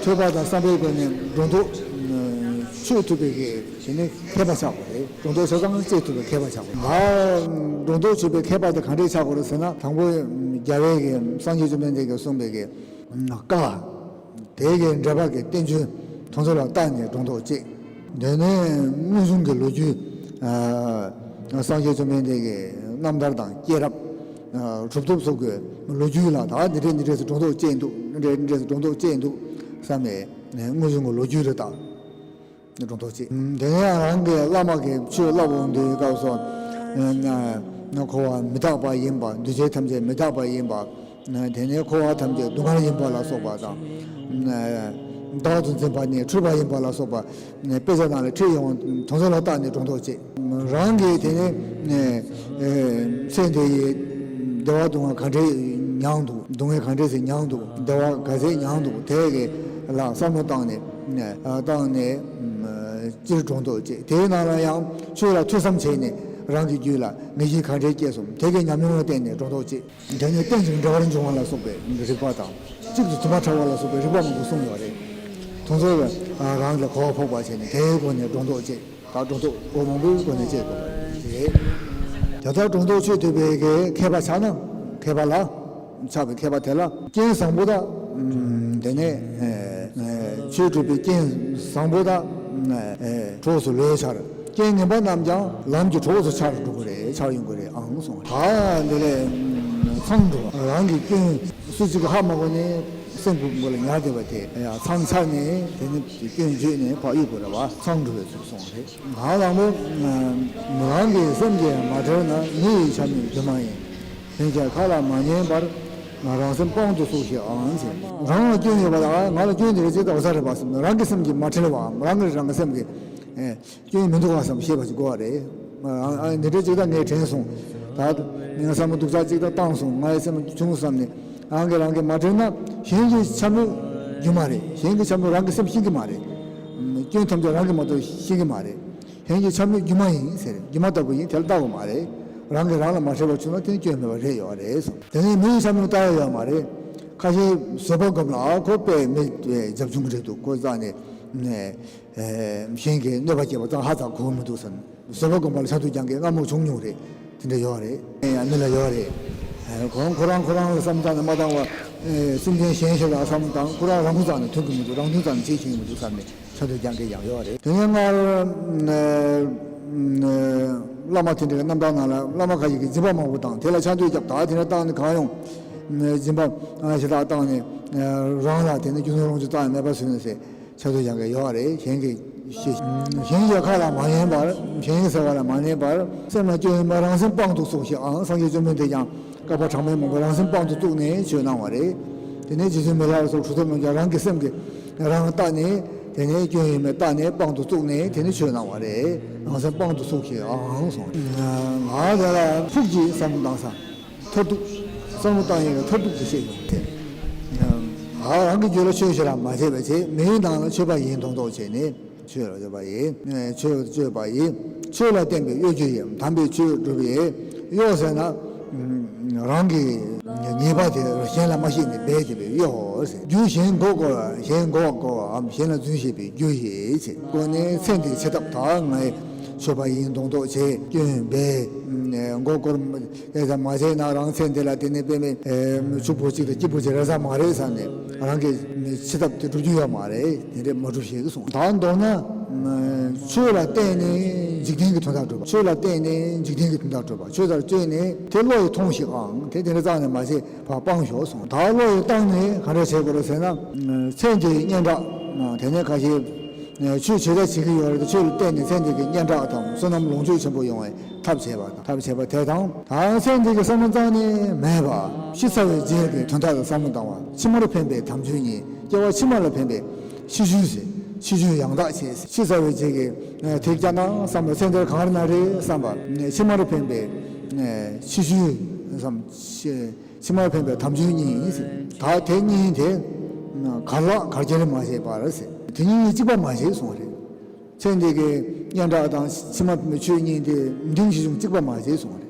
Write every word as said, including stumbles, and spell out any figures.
ཐོས་པ་དང་བསམ་པའི་སྒོ་ནས་སྒྲོ་འདོགས་ཆོད་ཐུབ་པའི་གི་དེ་ནི་མཁས་པ་ཆགས་པ་རེད། སྒྲོ་འདོགས་ཆ་ཚང་བཅད་ཐུབ་པའི་མཁས་པ་ཆགས་པ་རེད། ང་སྒྲོ་འདོགས་ཆོད་པའི་མཁས་པ་དེ་ག་འདྲས་ཆགས་དགོས་རེད་ཟེར་ན། དང་པོ་རྒྱལ་བའི་གི་སངས་རྒྱས་བཅོམ་ལྡན་འདས་ཀྱིས་གསུངས་པའི་གི་བཀའ། དེ་གའི་འགྲེལ་པ་གི་བསྟན་བཅོས་དེ་ཚོ་ལ་བལྟས་ནས་སྒྲོ་འདོགས་བཅད། དེ་ནས་དངོས་བྱུང་གི་ལོ་རྒྱུས། ཨ། སངས་རྒྱས་བཅོམ་ལྡན་འདས་ཀྱི་རྣམ་ཐར་དང་སྐྱེས་རབས། ཨ། གྲུབ་ཐོབ་སོགས་ཀྱི་ལོ་རྒྱུས་ལ་ད་འདི་འདྲས་འདི་འདྲས་སུ་སྒྲོ་འདོགས་བཅད་འདུག་འདི་འདྲས་འདི་འདྲས་སུ་སྒྲོ་འདོགས་བཅད་འདུག་བསམ་ནས་དངོས་བྱུང་གི་ལོ་རྒྱུས་རེ་ད་སྒྲོ་འདོགས་བཅད། དེ་ནས་རང་གི་བླ་མ་གིས་ཆོས་བསླབ་འོང་དུས་སྐབས་སུ། ཨ། འཁོར་བ་མི་རྟག་པ་ཡིན་པ། འདུས་བྱས་ཐམས་ཅད་མི་རྟག་པ་ཡིན་པ། དེ་ནས་འཁོར་བ་ཐམས་ཅད་སྡུག་བསྔལ་ཡིན་པ་ལ་སོགས་པ་དང་། བདག་ཏུ་འཛིན་པ་ནི་འཁྲུལ་པ་ཡིན་པ་ལ་སོགས་པ་དཔེ་ཆ་ནང་ལ་ཁྲིད་ཡོང་དེ་ཚོ་ལ་བལྟས་ནས་སྒྲོ་འདོགས་བཅད། རང་གིས་དེ་ནས་ཚེ་འདི་ཡི་བདེ་བ་སྡུག་བསྔལ་ག་འདྲས་མྱངས་འདུག་སྡུག་བསྔལ་ག་འདྲས་སེ་མྱངས་འདུག་བདེ་བ་ག་ཚད་མྱངས་འདུག་དེ་གི་ལ་བསམ་བློ་བཏང་ནས་བཏང་ནས་སྤྱིར་སྒྲོ་འདོགས་བཅད། དེའི་ནང་ལ་ཡང་ཆོས་ལ་ཐོས་བསམ་བྱས་ནས་རང་གི་རྒྱུད་ལ་ངེས་ཤེས་ག་འདྲས་སྐྱེས་སོང་། དེ་གི་ཉམས་མྱོང་ལ་བརྟེན་ནས་སྒྲོ་འདོགས་བཅད། དེ་ནས་རྟེན་ཅིང་འབྲེལ་བར་འབྱུང་བ་ལ་སོགས་པའི་རིགས་པ་དང་། གཅིག་ཏུ་དྲི་མ་ཕྲ་བ་ལ་སོགས་པའི་རིགས་པ་མང་པོ་གསུངས་ཡོད་རེད། དེ་ཚོ་ལ་རང་གི་གོ་བ་ཕོག་པ་བྱས་ནས་དེའི་སྒོ་ནས་སྒྲོ་འདོགས་བཅད། ད་སྒྲོ་འདོགས་སྒོ་མང་པོའི་སྒོ་ནས་བཅད་དགོས་པ་རེད། དེ་ལྟར་སྒྲོ་འདོགས་ཆོད་ཐུབ་པའི་གི་མཁས་པ་ཆགས་ན། མཁས་པ་ལ་ཆགས་པའི་མཁས་པ་དེ་ལ་རྐྱེན་བཟང་པོ་དང་། དེ་ནས་ཆོས་སྒྲུབ་པའི་རྐྱེན་བཟང་པོ་དང་གྲོགས་སུ་ལོས་འཆར། རྐྱེན་ངན་པ་རྣམས་ཀྱང་ལམ་གྱི་གྲོགས་སུ་འཆར་འགྲོ་གི་རེད། འཆར་ཡོང་གི་རེད་ཨང་གསུངས། ད་འདི་ལས་ཚང་འགྲོ་རང་གི་སྐྱོན་སུ་གཅིག་གིས་ཧ་མ་གོ་ནས་སེམས་ཀྱི་མགོ་ལ་ཉར་བསྡད་པ་དེ་ཡང་ཚང་འཆར་ནས་དེ་ནི་སྐྱོན་བརྗོད་ནས་ཕར་གཡུག་དགོས་རེད་བ། ཚང་འགྲོ་བའི་ཚུལ་གསུངས་རེད། ང་དང་པོ་རང་གི་སེམས་ཀྱིས་མ་དྲན་ན་མི་ཡི་ཆ་མེད་སྒྱུ་མ་ཡིན། གཞན་གྱི་ཁ་ལ་མ་ཉན་པར། རང་སེམས་དཔང་དུ་བཙུགས་ཤིག་ཨང་ཟེར། རང་ལ་སྐྱོན་ཡོད་པ་དང་ང་ལ་སྐྱོན་འདི་རེད་ཅེས་ལྟ་བ་ས་རེད་པ་སེམས། རང་གི་སེམས་ཀྱིས་མ་ཁྲེལ་བའམ་རང་གིས་རང་གི་སེམས་ཀྱི་སྐྱོན་མི་འདུག་བ་བསམ་ཤེས་པ་ཞིག་དགོས་པ་རེད། ཨ། འདི་འདྲ་ཅིག་ད་ངས་དྲན་སོང་། ད་ངས་བསམ་བློ་སྡུག་ཅག་ཅིག་ད་བཏང་སོང་། ངའི་སེམས་བྱུང་བསམ་ནས་རང་གིས་རང་གིས་མ་དྲན་ན་གཞན་གྱི་འཕྱ་སྨོད་སྒྱུ་མ་རེད། གཞན་གྱི་འཕྱ་སྨོད་རང་གི་སེམས་ཤེས་ཀྱི་མ་རེད། སྐྱོན་ཐམས་ཅད་རང་གིས་མ་གཏོགས་ཤེས་ཀྱི་མ་རེད། གཞན་གྱི་འཕྱ་སྨོད་སྒྱུ་མ་ཡིན་ཟེར། སྒྱུ་མ་ལྟ་བུ་ཡིན། དེ་ལ་ལྟ་དགོས་མ་རེད། རང་གིས་རང་ལ་མ་ཁྲེལ་བ་བྱུང་ན་དེ་ནི་སྐྱོན་མེད་པ་རེད་ཡོད་རེད་གསུངས། དེ་ནས་མི་ཡི་འཕྱ་སྨོད་ལྟ་ཡ་ཡོད་མ་རེད། ཁ་ཤས་བཟོད་པ་སྒོམ་ལ་ཁོ་དཔེ་མི་རྒྱབ་ཆུང་རེད་འདུག་ཁོ་རྩ་ནས་ནས་གཞན་གྱི་གནོད་པ་སྐྱེལ་བ་ཙང་ཧ་ཙང་གོ་མི་འདུག་བསམ། བཟོད་པ་སྒོམ་པ་ལ་ཆ་འདུག་རྐྱང་གི་སྔ་མོ་བྱུང་མྱོང་རེད། དེ་འདྲ་ཡོད་རེད། ཡང་མི་ལ་ཡོད་རེད། ཁོང་ཁོ་རང་ཁོ་རང་ལ་བསམ་བཏང་ནས་མ་བཏང་བ། སེམས་ཅན་གཞན་ཞིག་ལ་བསམ་བཏང་ཁོ་རང་རང་ཁུངས་རྩ་ནས་ཐོན་གྱི་མི་འདུག་རང་དོན་རྩ་ནས་བྱེད་ཤེས་ཀྱི་མི་འདུག་བསམ་ནས། ཆ་འདོད་རྐྱང་གི་ཡང་ཡོད་རེད། དེ་ནས་སྔར་བླ་མ་དེ་འདྲའི་རྣམ་ཐར་ནང་ལ་བླ་མ་ཁ་ཤས་ཀྱིས་སྦྱིན་པ་མང་པོ་བཏང་དེ་ལ་ཆ་འདོད་རྒྱབ། ད་དེ་འདྲ་བཏང་ནས་གང་ཡོང་། སྦྱིན་པ་ཞེ་དྲག་བཏང་ནས་རང་ལ་དེ་ནས་རྒྱུ་ནོར་ལོངས་སྤྱོད་བཏང་ཡང་མེད་པ་བཟོས་ནས་ཟེར་ཆ་འདོད་རྐྱང་གི་ཡོད་རེད། གཞན་གྱི་ཤེས་གཞན་གྱི་ཁ་ལ་མ་ཉན་པར་གཞན་གྱི་ཟེར་བ་ལ་མ་ཉན་པར་སེམས་ལ་སྐྱོན་ཡོད་མེད་རང་སེམས་དཔང་དུ་བཙུགས་ཤིག་ཨང་། སངས་རྒྱས་བཅོམ་ལྡན་འདས་ཀྱང་། བསྐལ་པ་གྲངས་མེད་མང་པོ་རང་སེམས་དཔང་དུ་བཙུགས་ནས་ཆོས་གནང་བ་རེད། དེ་ནས་རྗེ་བཙུན་མི་ལ་རས་སོགས་གྲུབ་ཐོབ་རྣམས་ཀྱང་རང་གི་སེམས་ཀྱིས་རང་བལྟས་ནས་དེ་ནས་སྐྱོན་ཡོད་མེད་བལྟས་ནས་དཔང་དུ་བཙུགས་ནས་དེ་ནས་ཆོས་གནང་བ་རེད། རང་སེམས་དཔང་དུ་བཙུགས་ཤིག་ཨང་གསུངས། ང་དེ་ལ་ཕུགས་ཀྱི་བསམ་བློ་བཏང་ས་མཐར་ཐུག་བསམ་བློ་བཏང་ཡས་ཀྱི་མཐར་ཐུག་དེ་བཤད་ཡོང་དེ། ང་རང་གི་རྒྱུད་ལ་ཆོས་ཞེ་དྲག་མ་བྱས་པ་བྱས་མིའི་ནང་ལ་ཆོས་པ་ཡིན་མདོག་མདོག་བྱས་ནས། ཆོས་ལ་སྤྱོད་པ་ཡིན། ཆོས་སྤྱོད་པ་ཡིན། ཆོས་ལ་བརྟེན་པའི་གཡོ་སྒྱུ་ཡིན། དམ་པའི་ཆོས་སྒྲུབ་པ་ཡིན། གཡོ་ཟེར་ན། རང་གི་ཉེས་པ་དེ་གཞན་ལ་མ་ཤེས་ནས་སྦས་བསྡད་པའི་གཡོ་ཟེར། རྒྱུ་གཞན་མགོ་སྐོར་བ་གཞན་མགོ་སྐོར་བའམ་གཞན་ལ་རྫུན་བཤད་པའི་རྒྱུ་ཡིན་ཟེར། ཀོ་ནས་ཚེ་འདིའི་བྱེད་ཐབས་དག་ངའི་ཆོས་པ་ཡིན་མདོག་མདོག་བྱས་སྐྱོན་སྦས། མགོ་སྐོར། དེ་ཙམ་མ་བྱས་ན་རང་ཚེ་འདི་ལ་དེ་ནས་དཔེ་མེད། ཕྱུག་པོ་གཅིག་དང་སྐྱིད་པོ་གཅིག་རེ་ས་མ་རེད་བསམ་ནས་རང་གི་ཕྱི་ཐབས་དེ་སྒྲུབ་རྒྱུ་ཡོད་མ་རེད། དེ་འདྲས་མ་སྒྲུབ་ཤེས་ཀྱི་སོང་། ད་མདོར་ན། ཆོས་ལ་བརྟེན་ནས་འཇིག་རྟེན་གྱི་དོན་དག་སྒྲུབ་པ། ཆོས་ལ་བརྟེན་ནས་འཇིག་རྟེན་གྱི་དོན་དག་སྒྲུབ་པ། ཆོས་ལྟར་སྤྱོད་ནས་དེ་བློ་ཡིས་ཐོངས་ཤིག་ཨང་། དེ་དེ་འདྲ་རྩ་ནས་མ་བྱེད་པར་སྤང་ཤོག་གསུངས། ད་བློ་ཡིས་བཏང་ནས་ག་འདྲ་བྱེད་དགོས་རེད་ཟེར་ན། ཚེ་འདིའི་སྙན་གྲགས། དེ་ནས་ཁ་ཤས། ཆོས་བྱེད་ལས་བྱེད་ཀྱི་ཡོད་རེད་དེ་ཆོས་ལ་བརྟེན་ནས་ཚེ་འདི་གི་སྙན་གྲགས་དང་བསོད་ནམས་ལོངས་སྤྱོད་ཆེན་པོ་ཡོང་བའི་ཐབས་བྱས་པ་དང་ཐབས་བྱས་པ་དེ་དང་། ད་ཚེ་འདི་གི་བསམ་བློ་རྩ་ནས་མེད་པ། ཤི་ཚར་བའི་རྗེས་ཀྱི་དོན་དག་ལ་བསམ་བློ་བཏང་བ། ཕྱི་མར་འཕེན་པའི་དམ་ཆོས་གཉིས། སྐྱེ་བ་ཕྱི་མ་ལ་འཕེན་པའི་ཕྱི་ཤུལ་ཟེར། ཕྱི་ཤུལ་ཡང་དག་བྱེད། ཤི་ཚར་བའི་རྗེས་ཀྱི་དེ་སྐྱ་ན་བསམ་པ་ཚེ་འདིར་གང་རེ་ན་རེ་བསམ་པ། ཕྱི་མར་འཕེན་པའི་ཕྱི་ཤུལ་བསམ། ཕྱི་མར་འཕེན་པའི་དམ་ཆོས་གཉིས་ཟེར། ད་དེ་གཉིས་དེ་གར་ལྷག་གར་གྱེལ་མ་བྱེད་པར་ཟེར། དེ་གཉིས་གཅིག་པ་མ་བྱེད་གསུངས་རེད། ཚེ་འདི་གི་སྙན་གྲགས་དང་ཕྱི་མ་འཕེན་པའི་ཆོས་གཉིས་དེ་འབྲིང་ཞེ་ཆུང་གཅིག་པ་མ་བྱེད་གསུངས་